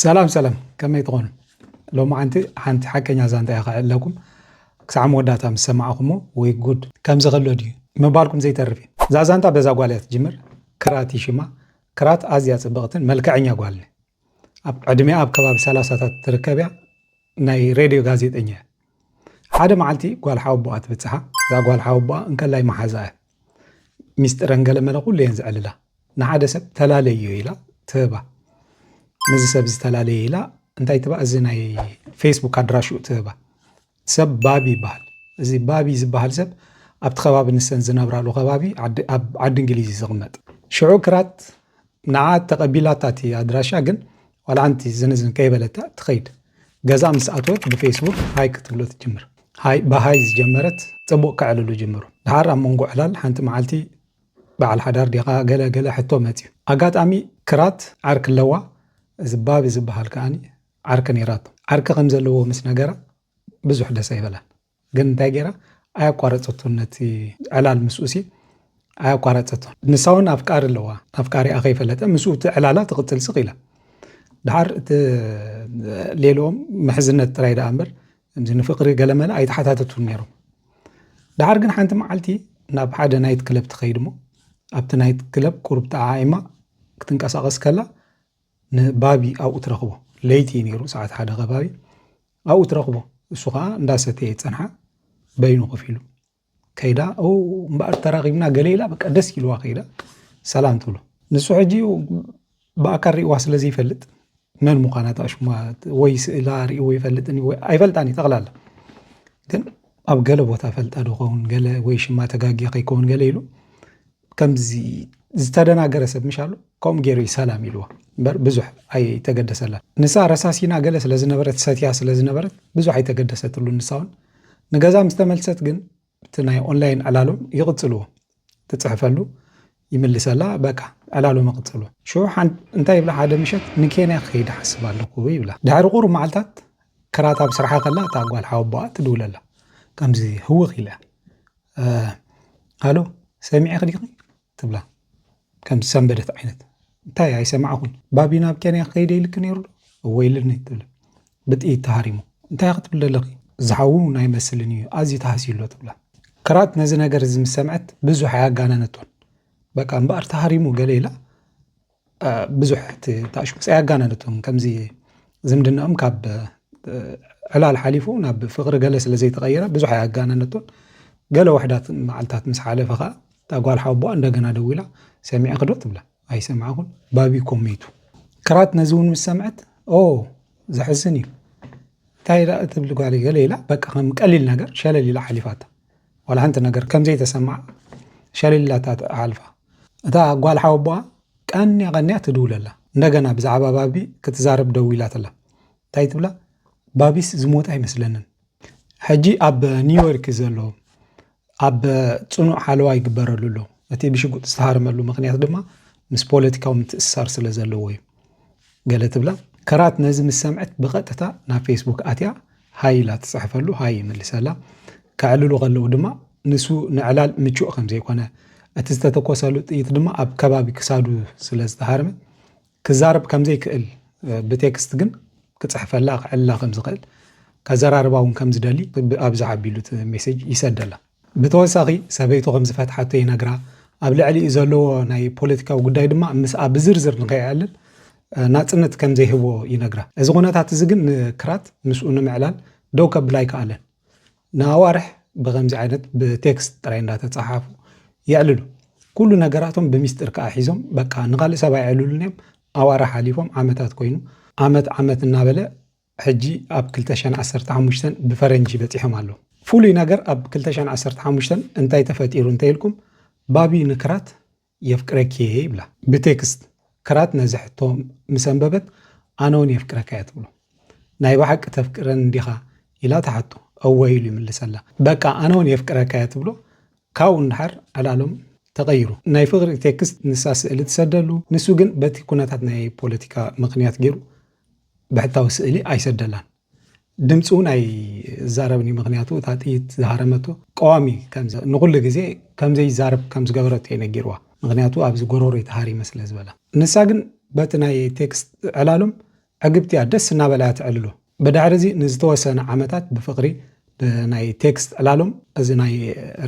ሰላም ሰላም፣ ከመይ ትኾኑ? ሎማዓንቲ ሓንቲ ሓቀኛ ዛንታ እየ ከዕለኩም። ክሳዕ መወዳእታ ምስ ሰማዕኹሞ፣ ወይ ጉድ፣ ከምዚ ከሎ ድዩ ምባልኩም ዘይተርፍ እዩ። እዛ ዛንታ በዛ ጓል እያ ትጅምር። ክራት እዩ ሽማ። ክራት ኣዝያ ጽብቕትን መልክዐኛ ጓል እያ። ኣብ ዕድሜኣ ኣብ ከባቢ ሰላሳታት ትርከብ እያ። ናይ ሬድዮ ጋዜጠኛ እያ። ሓደ መዓልቲ ጓል ሓወቦኣ ትብጽሓ። እዛ ጓል ሓወቦኣ እንከላይ መሓዛ እያ። ሚስጥረን ገለ መለ ኩሉ እየን ዘዕልላ። ንሓደ ሰብ ተላለዮ ኢላ ትህባ። ነዚ ሰብ ዝተላለየ ኢላ እንታይ ትባ? እዚ ናይ ፌስቡክ ኣድራሽኡ ትህባ። ሰብ ባቢ ይበሃል። እዚ ባቢ ዝበሃል ሰብ ኣብቲ ከባቢ ንሰን ዝነብራሉ ከባቢ ዓዲ፣ ኣብ ዓዲ እንግሊዝ እዩ ዝቕመጥ። ሽዑ ክራት ንዓ ተቐቢላታ እቲ ኣድራሻ፣ ግን ዋላ ሓንቲ ዝንዝን ከይበለታ ትኸይድ። ገዛ ምስ ኣትወት ብፌስቡክ ሃይ ክትብሎ ትጅምር። ሃይ፣ ብሃይ ዝጀመረት ጽቡቕ ከዕልሉ ጅምሩ። ድሓር ኣብ መንጎ ዕላል ሓንቲ መዓልቲ በዓል ሓዳር ዲኻ ገለ ገለ ሕቶ መጽዩ። ኣጋጣሚ ክራት ዓርኪ ኣለዋ፣ እዚ ባቢ ዝበሃል ከኣኒ ዓርኪ ነይራቶ። ዓርኪ ከም ዘለዎ ምስ ነገራ ብዙሕ ደስ ኣይበላን። ግን እንታይ ገይራ? ኣያቋረጸቶን፣ ነቲ ዕላል ምስኡሲ ኣያቋረጸቶን። ንሳ እውን ኣፍቃሪ ኣለዋ። ኣፍቃሪኣ ከይፈለጠ ምስኡ እቲ ዕላላ ትቕጽል ስቕ ኢላ። ድሓር እቲ ሌልኦም ምሕዝነት ጥራይ ደኣ እምበር፣ ከምዚ ንፍቕሪ ገለመለ ኣይተሓታተቱን ነይሮም። ድሓር ግን ሓንቲ መዓልቲ ናብ ሓደ ናይት ክለብ ትኸይድ እሞ፣ ኣብቲ ናይት ክለብ ቁሩብ ተዓዒማ ክትንቀሳቐስ ከላ፣ ንባቢ ኣብኡ ትረኽቦ። ለይቲ እዩ ነይሩ፣ ሰዓት ሓደ ከባቢ። ኣብኡ ትረኽቦ። እሱ ኸዓ እንዳሰተየ ይጸንሓ፣ በይኑ ኮፍ ኢሉ። ከይዳ፣ "ኦ፣ እምበኣር ተራኺብና" ገለ ኢላ፣ በቃ ደስ ኢልዋ ከይዳ ሰላም ትብሎ። ንሱ ሕጂ ብኣካል ሪእዋ ስለ ዘይፈልጥ፣ መን ምዃና፣ እታ ሽማ ወይ ስእላ ሪእዎ ይፈልጥን ወይ ኣይፈልጣን እዩ ጠቕላላ። ግን ኣብ ገለ ቦታ ፈልጣ ዶ ኸውን ገለ፣ ወይ ሽማ ተጋግየ ከይከውን ገለ ኢሉ፣ ከምዚ ዝተደናገረ ሰብ ምሽ ኣሎ፣ ከምኡ ገይሩ እዩ ሰላም ኢልዋ እምበር ብዙሕ ኣይተገደሰላ። ንሳ ረሳሲና ገለ ስለ ዝነበረት፣ ሰትያ ስለ ዝነበረት ብዙሕ ኣይተገደሰትሉ። ንሳ እውን ንገዛ ምስ ተመልሰት ግን እቲ ናይ ኦንላይን ዕላሎም ይቕጽልዎ። ትጽሕፈሉ፣ ይምልሰላ፣ በቃ ዕላሎም ይቕጽልዎ። ሽዑ ሓን-፣ እንታይ ይብላ፣ ሓደ ምሸት ንኬንያ ክኸይድ ሓስብ ኣለኹ ይብላ። ድሕሪ ቁሩብ መዓልታት ክራት ኣብ ስርሓ ከላ እታ ጓል ሓወቦኣ ትድውለላ። ከምዚ ህውኽ ኢላ፣ "እ፣ ሃሎ፣ ሰሚዐኺ ዲኺ?" ትብላ። ከም ዝሰንበደት ዓይነት። "እንታይ ኣይሰማዕኹን? ባቢ ናብ ኬንያ ክኸይደ ኢልኪ ነይሩ ዶ?" "እወ ኢልኒ" ትብል። "ብጥይት ተሃሪሙ?" "እንታይ ክትብል ዘለኺ? ዝሓዉ ኣይመስልን እዩ፣ ኣዝዩ ተሃስዩ ኣሎ" ትብላ። ክራት ነዚ ነገር እዚ ምስ ሰምዐት ብዙሕ ኣያጋነነቶን። በቃ እምበኣር ተሃሪሙ ገለ ኢላ፣ እ፣ ብዙሕ እቲ ታሽሙስ ኣያጋነነቶን። ከምዚ ዝምድናኦም ካብ፣ እ፣ ዕላል ሓሊፉ ናብ ፍቕሪ ገለ ስለ ዘይተቐየረ ብዙሕ ኣያጋነነቶን። ገለ ውሕዳት መዓልታት ምስ ሓለፈ ኸኣ እታ ጓል ሓወቦኣ እንደገና ደዊላ፣ "ሰሚዕኺ ዶ?" ትብላ። "ኣይሰማዕኹን፣ ባቢ እኮ ሞይቱ።" ክራት ነዚ እውን ምስ ሰምዐት፣ "ኦ፣ ዘሕዝን እዩ። እንታይ ደኣ ትብሊ ጓለይ?" ገለ ኢላ፣ በቃ ከም ቀሊል ነገር ሸለል ኢላ ሓሊፋታ። ዋላ ሓንቲ ነገር ከም ዘይተሰምዓ ሸለል ኢላታ ትሓልፋ። እታ ጓል ሓወቦኣ ቀንያ ቀንያ ትድውለላ። እንደገና ብዛዕባ ባቢ ክትዛረብ ደዊላትላ። እንታይ ትብላ? "ባቢስ ዝሞተ ኣይመስለንን። ሕጂ ኣብ ኒውዮርክ እዩ ዘሎ፣ ኣብ ጽኑዕ ሓለዋ ይግበረሉ ኣሎ። እቲ ብሽጉጥ ዝተሃርመሉ ምኽንያት ድማ ምስ ፖለቲካዊ ምትእስሳር ስለ ዘለዎ እዩ" ገለ ትብላ። ክራት ነዚ ምስ ሰምዐት ብቐጥታ ናብ ፌስቡክ ኣትያ ሃይ ኢላ ትጽሕፈሉ፣ ሃይ ይምልሰላ። ከዕልሉ ከለዉ ድማ ንሱ ንዕላል ምቹእ ከም ዘይኮነ፣ እቲ ዝተተኮሰሉ ጥይት ድማ ኣብ ከባቢ ክሳዱ ስለ ዝተሃርመ ክዛረብ ከም ዘይክእል፣ እ፣ ብቴክስት ግን ክጽሕፈላ፣ ክዕልላ ከም ዝኽእል፣ ከዘራርባ እውን ከም ዝደሊ ብ-፣ ኣብዝሓ ኣቢሉ እቲ ሜሴጅ ይሰደላ። ብተወሳኺ ሰበይቱ ከም ዝፈትሓቶ ይነግራ። ኣብ ልዕሊኡ ዘለዎ ናይ ፖለቲካዊ ጉዳይ ድማ ምስኣ ብዝርዝር ንኸይዕልል፣ እ፣ ናጽነት ከም ዘይህቦ ይነግራ። እዚ ኩነታት እዚ ግን ንክራት ምስኡ ንምዕላል ደው ከብላ ኣይከኣለን። ንኣዋርሕ ብኸምዚ ዓይነት ብቴክስት ጥራይ እንዳተጻሓፉ የዕልሉ። ኩሉ ነገራቶም ብሚስጥር ከኣ ሒዞም፣ በቃ ንኻልእ ሰብ ኣየዕልሉን እዮም። ኣዋርሕ ሓሊፎም ዓመታት ኮይኑ፣ ዓመት ዓመት እናበለ ሕጂ ኣብ ክልተ ሽሕን ዓሰርተ ሓሙሽተን ብፈረንጂ በጺሖም ኣለዉ። ፍሉይ ነገር ኣብ ክልተ ሽሕን ዓሰርተ ሓሙሽተን እንታይ ተፈጢሩ እንተ ኢልኩም፣ ባቢ ንክራት "የፍቅረኪ እየ" ይብላ። ብቴክስት ክራት ነዚ ሕቶ ምስ ኣንበበት፣ "ኣነ እውን የፍቅረካ እየ" ትብሎ። "ናይ ብሓቂ ተፍቅረኒ ዲኻ?" ኢላ ትሓቶ። "እወ" ኢሉ ይምልሰላ። በቃ ኣነ እውን የፍቅረካ እየ ትብሎ። ካብኡ ንድሓር ዕላሎም ተቐይሩ። ናይ ፍቕሪ ቴክስት፣ ንሳ ስእሊ ትሰደሉ፣ ንሱ ግን በቲ ኩነታት ናይ ፖለቲካ ምኽንያት ገይሩ ብሕታዊ ስእሊ ኣይሰደላን። ድምፂ እውን ኣይዛረብን እዩ፣ ምኽንያቱ እታ ጥይት ዝሃረመቶ ቀዋሚ ከም ዘ-፣ ንኹሉ ግዜ ከም ዘይዛረብ ከም ዝገበረቶ እየ ነጊርዋ፣ ምኽንያቱ ኣብዚ ጎሮሮ ተሃሪመ ስለ ዝበላ። ንሳ ግን በቲ ናይ ቴክስት ዕላሎም ዕግብቲያ ደስ እናበላያ ትዕልሎ። ብድሕሪ እዚ ንዝተወሰነ ዓመታት ብፍቕሪ ብናይ ቴክስት ዕላሎም እዚ ናይ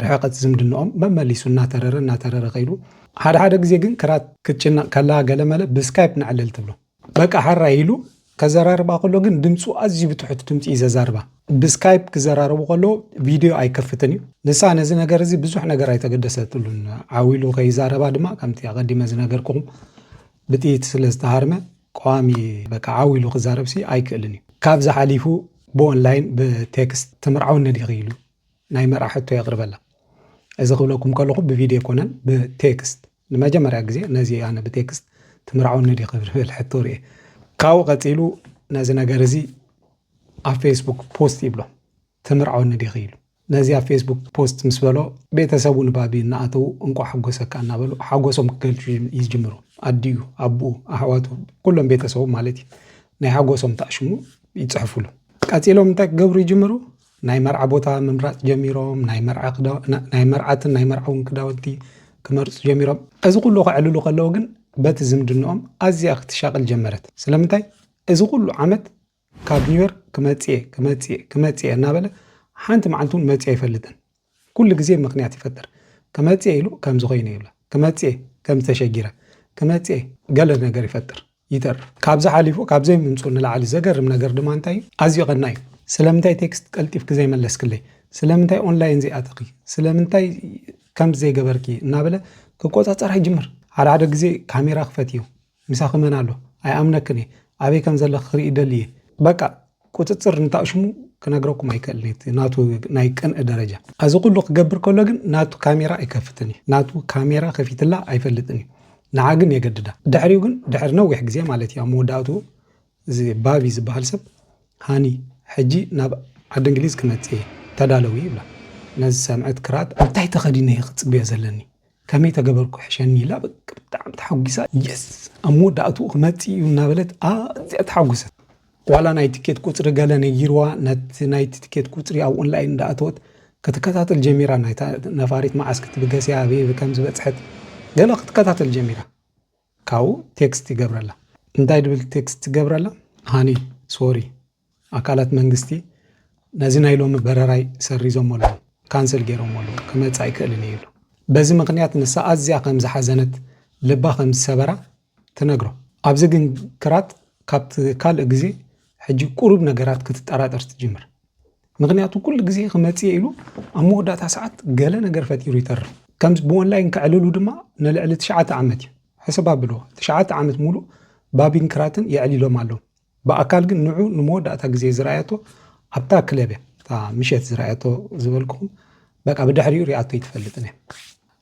ርሕቐት ዝምድንኦም መመሊሱ እናተረረ እናተረረ ከይዱ። ሓደ ሓደ ግዜ ግን ክራት ክትጭነቕ ከላ ገለመለ ብስካይፕ ንዕልል ትብሎ። በቃ ሓራይ ኢሉ ከዘራርባ ከሎ ግን ድምፁ ኣዝዩ ብትሑት ድምፂ እዩ ዘዛርባ። ብስካይፕ ክዘራረቡ ከሎ ቪድዮ ኣይከፍትን እዩ። ንሳ ነዚ ነገር እዚ ብዙሕ ነገር ኣይተገደሰትሉን። ዓው ኢሉ ከይዛረባ ድማ ከምቲ ኣቐዲመ ዝነገርኩኹም ብጥይት ስለ ዝተሃርመ ቀዋሚ በቃ ዓው ኢሉ ክዛረብሲ ኣይክእልን እዩ። ካብዚ ሓሊፉ ብኦንላይን ብቴክስት ትምርዓውኒ ዲኺ ኢሉ ናይ መርዓ ሕቶ የቕርበላ። እዚ ክብለኩም ከለኹ ብቪድዮ ኣይኮነን፣ ብቴክስት። ንመጀመርያ ግዜ ነዚ ኣነ ብቴክስት ትምርዓውኒ ዲኺ ዝብል ሕቶ ርእየ። ካብኡ ቀጺሉ ነዚ ነገር እዚ ኣብ ፌስቡክ ፖስት ይብሎ፣ ትምርዓውኒ ዲኺ ኢሉ። ነዚ ኣብ ፌስቡክ ፖስት ምስ በሎ ቤተሰቡ ንባቢ እናኣተዉ እንቋዕ ሓጎሰካ እናበሉ ሓጎሶም ክገልጹ ይጅምሩ። ኣዲኡ፣ ኣቦኡ፣ ኣሕዋቱ፣ ኩሎም ቤተሰቡ ማለት እዩ ናይ ሓጎሶም ተኣሽሙ ይጽሕፉሉ። ቀጺሎም እንታይ ክገብሩ ይጅምሩ? ናይ መርዓ ቦታ ምምራጽ ጀሚሮም፣ ናይ መርዓ ክዳ-፣ ና-፣ ናይ መርዓትን ናይ መርዓውን ክዳውንቲ ክመርጹ ጀሚሮም። እዚ ኩሉ ከዕልሉ ከለዉ ግን በቲ ዝምድንኦም ኣዝያ ክትሻቕል ጀመረት። ስለምንታይ? እዚ ኩሉ ዓመት ካብ ኒውዮርክ ክመጽእ እየ፣ ክመጽእ እየ፣ ክመጽእ እየ እናበለ ሓንቲ መዓልቲ እውን መጺኡ ኣይፈልጥን። ኩሉ ግዜ ምኽንያት ይፈጥር። ክመጽእ እየ ኢሉ ከምዚ ኮይኑ ይብላ። ክመጽእ እየ ከም ዝተሸጊረ፣ ክመጽእ እየ ገለ ነገር ይፈጥር፣ ይተርፍ። ካብዚ ሓሊፉ ካብ ዘይምምፅኡ ንላዕሊ ዘገርም ነገር ድማ እንታይ እዩ? ኣዝዩ ቀናይ እዩ። ስለምንታይ ቴክስት ቀልጢፍኪ ዘይመለስክለይ? ስለምንታይ ኦንላይን ዘይኣተኺ? ስለምንታይ ከምዚ ዘይገበርኪ? እናበለ ክቆጻጸራ ይጅምር። ሓደ ሓደ ግዜ ካሜራ ክፈት እዩ። ምሳኺ መን ኣሎ? ኣይኣምነክን እየ። ኣበይ ከም ዘለኺ ክርኢ ይደሊ እየ። በቃ ቁጽጽር እንታእ ሽሙ ክነግረኩም ኣይክእልን እዩ። እቲ ናቱ ናይ ቅንኢ ደረጃ። እዚ ኩሉ ክገብር ከሎ ግን ናቱ ካሜራ ኣይከፍትን እዩ። ናቱ ካሜራ ከፊትላ ኣይፈልጥን እዩ። ንዓ ግን የገድዳ። ድሕሪኡ ግን ድሕሪ ነዊሕ ግዜ ማለት እዩ ኣብ መወዳእትኡ እዚ ባቢ ዝበሃል ሰብ ሃኒ ሕጂ ናብ ዓዲ እንግሊዝ ክመጽእ እየ ተዳለዊ ይብላ። ነዚ ሰምዐት ክራት እንታይ ተኸዲነ እየ ክጽበዮ ዘለኒ? ከመይ ተገበርኩ ሕሸኒ ኢላ በቃ ብጣዕሚ ተሓጒሳ። የስ ኣብ መወዳእትኡ ክመጽእ እዩ እናበለት ኣዝያ ተሓጉሰት። ዋላ ናይ ትኬት ቁጽሪ ገለ ነጊርዋ ነቲ ናይቲ ትኬት ቁጽሪ ኣብ ኦንላይን እንዳኣተወት ክትከታተል ጀሚራ። ናይታ ነፋሪት መዓስ ክትብገስ እያ ኣበይ ከም ዝበጽሐት ገለ ክትከታተል ጀሚራ። ካብኡ ቴክስት ይገብረላ። እንታይ ድብል ቴክስት ይገብረላ? ሃኒ ሶሪ ኣካላት መንግስቲ ነዚ ናይ ሎሚ በረራይ ሰሪዞሞ ኣለዉ፣ ካንስል ገይሮሞ ኣለዉ፣ ክመጽእ ኣይክእልን እየ ይብሉ። በዚ ምኽንያት ንሳ ኣዝያ ከም ዝሓዘነት ልባ ከም ዝሰበራ ትነግሮ። ኣብዚ ግን ክራት ካብቲ ካልእ ግዜ ሕጂ ቁሩብ ነገራት ክትጠራጠር ትጅምር። ምኽንያቱ ኩሉ ግዜ ክመጽእ ኢሉ ኣብ መወዳእታ ሰዓት ገለ ነገር ፈጢሩ ይተርፍ። ከምዚ ብኦንላይን ከዕልሉ ድማ ንልዕሊ ትሽዓተ ዓመት እዩ። ሕሰብ ኣብልዎ፣ ትሽዓተ ዓመት ሙሉእ ባቢን ክራትን የዕሊሎም ኣለዉ። ብኣካል ግን ንዑ ንመወዳእታ ግዜ ዝረኣየቶ ኣብታ ክለብ እያ። እታ ምሸት ዝረኣየቶ ዝበልኩኹም በቃ ብድሕሪኡ ሪኣቶ ኣይትፈልጥን እያ።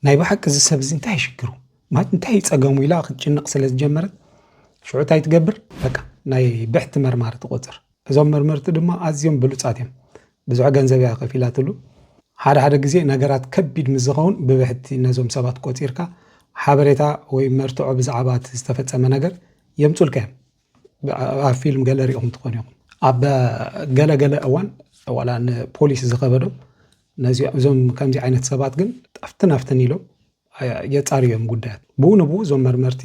ናይ ብሓቂ እዚ ሰብ እዚ እንታይ ሽግሩ? ማለት እንታይ ጸገሙ ኢላ ክትጭነቕ ስለ ዝጀመረት ሽዑ እንታይ ትገብር? በቃ ናይ ብሕቲ መርማሪ ትቖጽር። እዞም መርመርቲ ድማ ኣዝዮም ብሉጻት እዮም። ብዙሕ ገንዘብ እያ ከፊላትሉ። ሓደ ሓደ ግዜ ነገራት ከቢድ ምስ ዝኸውን ብብሕቲ ነዞም ሰባት ቆጺርካ ሓበሬታ ወይ መርትዖ ብዛዕባ እቲ ዝተፈጸመ ነገር የምጹልካ እዮም። ኣብ ፊልም ገለ ሪኢኹም ትኾኑ ኢኹም። ኣብ ገለ ገለ እዋን ዋላ ንፖሊስ ዝኸበዶም ነዚ እዞም ከምዚ ዓይነት ሰባት ግን ጠፍትን ኣፍትን ኢሎም የጻርዮም ጉዳያት። ብኡ ንብኡ እዞም መርመርቲ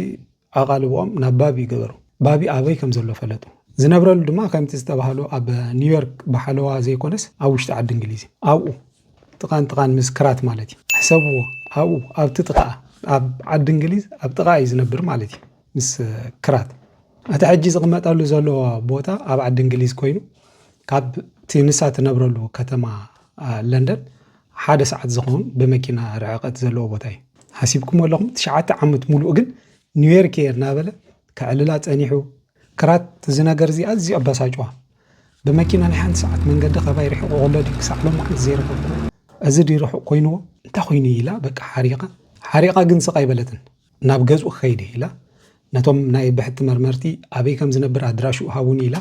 ኣቓልብኦም ናብ ባቢ ይገበሩ። ባቢ ኣበይ ከም ዘሎ ፈለጡ። ዝነብረሉ ድማ ከምቲ ዝተባህሎ ኣብ ኒውዮርክ ብሓለዋ ዘይኮነስ ኣብ ውሽጢ ዓዲ እንግሊዝ እዩ። ኣብኡ ጥቓን ጥቓን ምስ ክራት ማለት እዩ። ሕሰብዎ፣ ኣብኡ ኣብቲ ጥቓ ኣብ ዓዲ እንግሊዝ ኣብ ጥቓ እዩ ዝነብር ማለት እዩ ምስ ክራት። እቲ ሕጂ ዝቕመጠሉ ዘሎ ቦታ ኣብ ዓዲ እንግሊዝ ኮይኑ ካብ እቲ ንሳ ትነብረሉ ከተማ ለንደን ሓደ ሰዓት ዝኸውን ብመኪና ርሕቐት ዘለዎ ቦታ እዩ። ሓሲብኩም ኣለኹም ትሽዓተ ዓመት ሙሉእ ግን ኒውዮርክ እየ እናበለ ከዕልላ ጸኒሑ። ክራት እዚ ነገር እዚ ኣዝዩ ኣባሳጭዋ። ብመኪና ናይ ሓንቲ ሰዓት መንገዲ ካባይ ርሒቑ ከሎ ድዩ ክሳዕ ሎማዓንቲ ዘይረኸብኩ? እዚ ድዩ ርሑቕ ኮይንዎ? እንታይ ኮይኑ ኢላ በቃ ሓሪቓ። ሓሪቓ ግን ስቕ ኣይበለትን። ናብ ገዝኡ ክኸይድ ኢላ ነቶም ናይ ብሕቲ መርመርቲ ኣበይ ከም ዝነብር ኣድራሽኡ ሃቡኒ ኢላ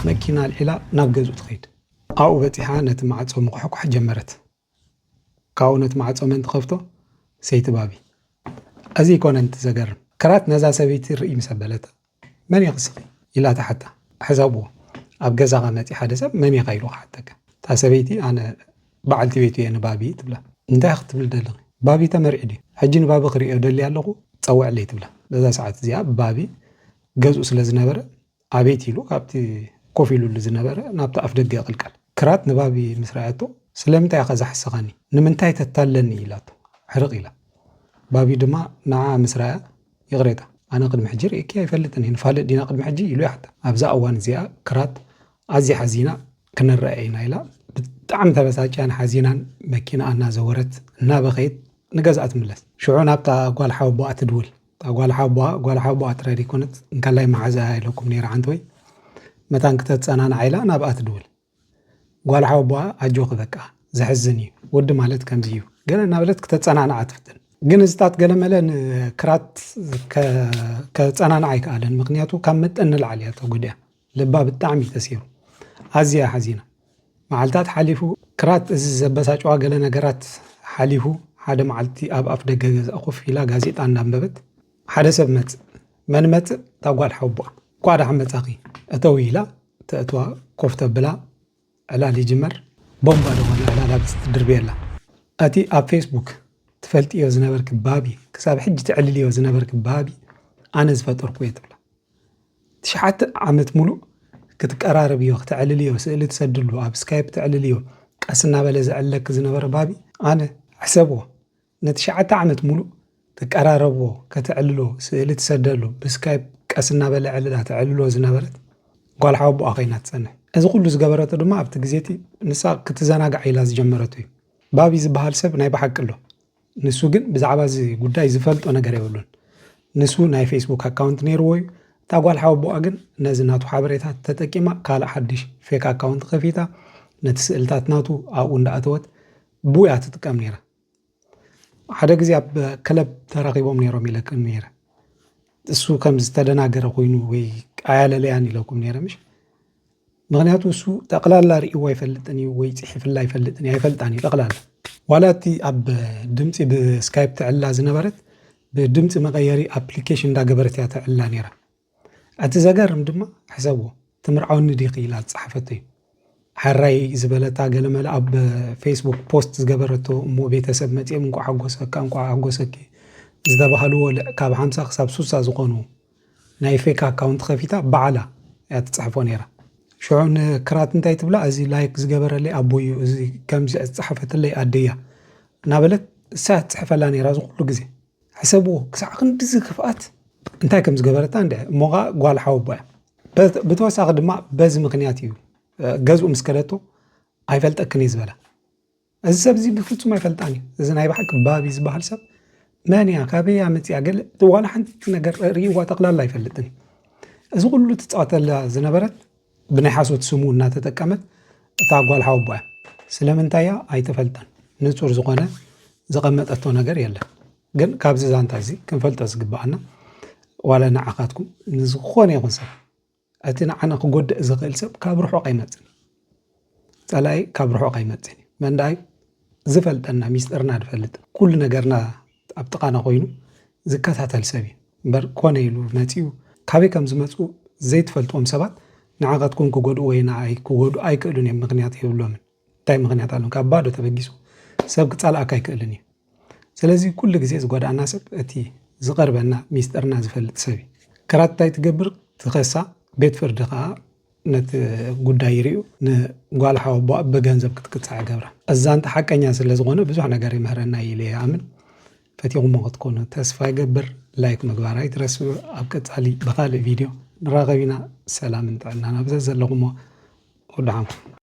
መኪና ኣልዒላ ናብ ገዝኡ ትኸይድ። ኣብኡ በጺሓ ነቲ ማዕጾ ምኹሕኳሕ ጀመረት። ካብኡ ነቲ ማዕጾ መን ትኸፍቶ? ሰይቲ ባቢ። እዚ ኣይኮነን እቲ ዘገርም። ክራት ነዛ ሰበይቲ ርእይ ምስ ኣበለታ፣ "መን ኢኺ እስኺ?" ኢላ ትሓታ። ሕሰብዎ፣ ኣብ ገዛኻ መጺኡ ሓደ ሰብ "መን ኢኻ?" ኢሉ ክሓተካ። እታ ሰበይቲ "ኣነ በዓልቲ ቤቱ እየ ንባቢ" ትብላ። "እንታይ ክትብል ደለኺ?" "ባቢ ተመሪዑ ድዩ?" "ሕጂ ንባቢ ክርእዮ ደልየ ኣለኹ፣ ጸውዕለይ" ትብላ። በዛ ሰዓት እዚኣ ባቢ ገዝኡ ስለ ዝነበረ ኣቤት ኢሉ ካብቲ ኮፍ ኢሉሉ ዝነበረ ናብቲ ኣፍ ደገ ይቕልቀል። ክራት ንባቢ ምስ ረኣየቶ፣ "ስለምንታይ ኢኻ ዝሓሰኻኒ? ንምንታይ ተታለኒ?" ኢላቶ። ሕርቕ ኢላ። ባቢ ድማ ንዓ ምስ ረኣያ፣ "ይቕሬታ፣ ኣነ ቅድሚ ሕጂ ርእየኪ ኣይፈልጥን እየ፣ ንፋለጥ ዲና ቅድሚ ሕጂ?" ኢሉ ይሓታ። ኣብዛ እዋን እዚኣ ክራት ኣዝያ ሓዚና፣ "ክንረኣይ ኢና" ኢላ ብጣዕሚ ተበሳጭያን ሓዚናን መኪና እናዘወረት እናበኸየት ንገዝኣ ትምለስ። ሽዑ ናብታ ጓል ሓወቦኣ ትድውል። እታ ጓል ሓወቦኣ፣ ጓል ሓወቦኣ ጥራይ ዘይኮነት፣ እንካላይ መሓዛኣ ኢለኩም ነይረ ዓንተወይ። መታን ክተጸናንዓ ኢላ ናብኣ ትድውል። ጓል ሓወቦኣ፣ "ኣጆኺ በቃ፣ ዘሕዝን እዩ፣ ወዲ ማለት ከምዚ እዩ" ገለ እናበለት ክተጸናንዓ ትፍትን። ግን እዚታት ገለመለ ንክራት ከ-፣ ከጸናንዓ ኣይከኣለን። ምኽንያቱ ካብ መጠን ንላዕሊ እያ ተጎዲኣ። ልባ ብጣዕሚ እዩ ተሰይሩ። ኣዝያ ሓዚና። መዓልታት ሓሊፉ፣ ክራት እዚ ዘበሳጭዋ ገለ ነገራት ሓሊፉ፣ ሓደ መዓልቲ ኣብ ኣፍ ደገ ገዛ ኮፍ ኢላ ጋዜጣ እንዳንበበት፣ ሓደ ሰብ መጽእ። መን መጽእ? እታ ጓል ሓወቦኣ። "እንኳዕ ደሓን መጻኺ፣ እተዊ" ኢላ ተእትዋ፣ ኮፍ ተብላ፣ ዕላል ይጅመር። ቦምባ ዝኾነ ዕላል ኣብዚ ትድርብየላ። እቲ ኣብ ፌስቡክ ትፈልጥዮ ዝነበርኪ ባቢ፣ ክሳብ ሕጂ ትዕልልዮ ዝነበርኪ ባቢ፣ ኣነ ዝፈጠርኩ እየ ትብላ። ትሽዓተ ዓመት ሙሉእ ክትቀራረብዮ፣ ክተዕልልዮ፣ ስእሊ ትሰድሉ፣ ኣብ ስካይፕ ትዕልልዮ፣ ቀስ እናበለ ዘዕልለኪ ዝነበረ ባቢ፣ ኣነ፣ ሕሰብዎ፣ ንትሽዓተ ዓመት ሙሉእ ትቀራረብዎ፣ ከተዕልሎ፣ ስእሊ ትሰደሉ፣ ብስካይፕ ቀስ እናበለ ዕልላ ተዕልሎ ዝነበረት ጓል ሓወቦኣ ኮይና ትጸንሕ። እዚ ኩሉ ዝገበረቶ ድማ ኣብቲ ግዜ እቲ ንሳ ክትዘናጋዕ ኢላ ዝጀመረቶ እዩ። ባቢ ዝበሃል ሰብ ናይ ብሓቂ ኣሎ። ንሱ ግን ብዛዕባ እዚ ጉዳይ ዝፈልጦ ነገር የብሉን። ንሱ ናይ ፌስቡክ ኣካውንት ነይርዎ እዩ። እታ ጓል ሓወቦኣ ግን ነዚ ናቱ ሓበሬታ ተጠቂማ ካልእ ሓድሽ ፌክ ኣካውንት ከፊታ፣ ነቲ ስእልታት ናቱ ኣብኡ እንዳኣተወት ብኡ እያ ትጥቀም ነይራ። ሓደ ግዜ ኣብ ክለብ ተራኺቦም ነይሮም ኢለክን ነይረ። እሱ ከም ዝተደናገረ ኮይኑ ወይ ኣያለለያን ኢለኩም ነይረ፣ ምሽ? ምኽንያቱ እሱ ጠቕላላ ርእይዎ ኣይፈልጥን እዩ ወይ ጽሒፍላ ኣይፈልጥን እዩ፣ ኣይፈልጣን እዩ ጠቕላላ። ዋላ እቲ ኣብ ድምጺ ብስካይፕ ትዕላ ዝነበረት፣ ብድምጺ መቐየሪ ኣፕሊኬሽን እንዳገበረት እያ ትዕላ ነይራ። እቲ ዘገርም ድማ፣ ሕሰብዎ፣ "ትምርዓውኒ ዲኺ?" ኢላ ዝጸሓፈቶ እዩ። ሓራይ ዝበለታ ገለመለ ኣብ ፌስቡክ ፖስት ዝገበረቶ፣ እሞ ቤተሰብ መጺኦም "እንቋዕ ሓጎሰካ፣ እንቋዕ ሓጎሰኪ" ዝተባህልዎ ልዕ ካብ ሓምሳ ክሳብ ሱሳ ዝኾኑ ናይ ፌክ ኣካውንት ከፊታ ባዕላ እያ ትጽሕፎ ነይራ። ሽዑ ንክራት እንታይ ትብላ? "እዚ ላይክ ዝገበረለይ ኣቦይ እዩ፣ እዚ ከምዚ ዝጸሓፈትለይ ኣደይ እያ" እናበለት እሳ እያ ትጽሕፈላ ነይራ እዚ ኩሉ ግዜ። ሕሰብዎ፣ ክሳዕ ክንድዚ ክፍኣት እንታይ ከም ዝገበረታ እንድዒ። እሞ ኸዓ ጓል ሓወቦ እያ። በት-፣ ብተወሳኺ ድማ በዚ ምኽንያት እዩ፣ እ፣ ገዝኡ ምስ ከደቶ "ኣይፈልጠክን እየ" ዝበላ። እዚ ሰብ እዚ ብፍጹም ኣይፈልጣን እዩ። እዚ ናይ ብሓቂ ባቢ ዝበሃል ሰብ መን እያ፣ ካበይ እያ መጺኣ፣ ገለ ዋላ ሓንቲ ነገር ርእይዋ ጠቕላላ ኣይፈልጥን እዩ። እዚ ኩሉ ትጻወተላ ዝነበረት ብናይ ሓሶት ስሙ እናተጠቀመት እታ ጓል ሓወቦ እያ። ስለምንታይ እያ ኣይተፈልጠን። ንጹር ዝኾነ ዘቐመጠቶ ነገር የለን። ግን ካብዚ ዛንታ እዚ ክንፈልጦ ዝግብኣና፣ ዋላ ንዓኻትኩም ንዝኾነ ይኹን ሰብ፣ እቲ ንዓና ክጎድእ ዝኽእል ሰብ ካብ ርሑቕ ኣይመጽን። ጸላኢ ካብ ርሑቕ ኣይመጽን እዩ። መን ደኣ እዩ? ዝፈልጠና፣ ሚስጥርና ዝፈልጥ፣ ኩሉ ነገርና ኣብ ጥቓና ኮይኑ ዝከታተል ሰብ እዩ። እምበር ኮነ ኢሉ መጺኡ፣ ካበይ ከም ዝመጹ ዘይትፈልጥዎም ሰባት ንዓኻትኩም ክጎድኡ ወይ ንዓይ ክጎድኡ ኣይክእሉን እዮም። ምኽንያት የብሎምን። እንታይ ምኽንያት ኣሎም? ካብ ባዶ ተበጊሱ ሰብ ክጻልኣካ ኣይክእልን እዩ። ስለዚ ኩሉ ግዜ ዝጎድኣና ሰብ እቲ ዝቐርበና፣ ሚስጥርና ዝፈልጥ ሰብ እዩ። ክራት እንታይ ትገብር? ትኸሳ። ቤት ፍርዲ ከኣ ነቲ ጉዳይ ይርእዩ፣ ንጓል ሓወቦኣ ብገንዘብ ክትቅጻዕ ይገብራ። እዛ እንተ ሓቀኛ ስለ ዝኾነ ብዙሕ ነገር ይምህረና ኢለ ይኣምን። ፈቲኹሞ ክትኮኑ ተስፋ ይገብር። ላይክ ምግባር ኣይትረስዑ። ኣብ ቀጻሊ ብኻልእ ቪድዮ ንራኸብ ኢና። ሰላምን ጥዕናን ኣብ ዘዘለኹሞ ወድሓንኩም።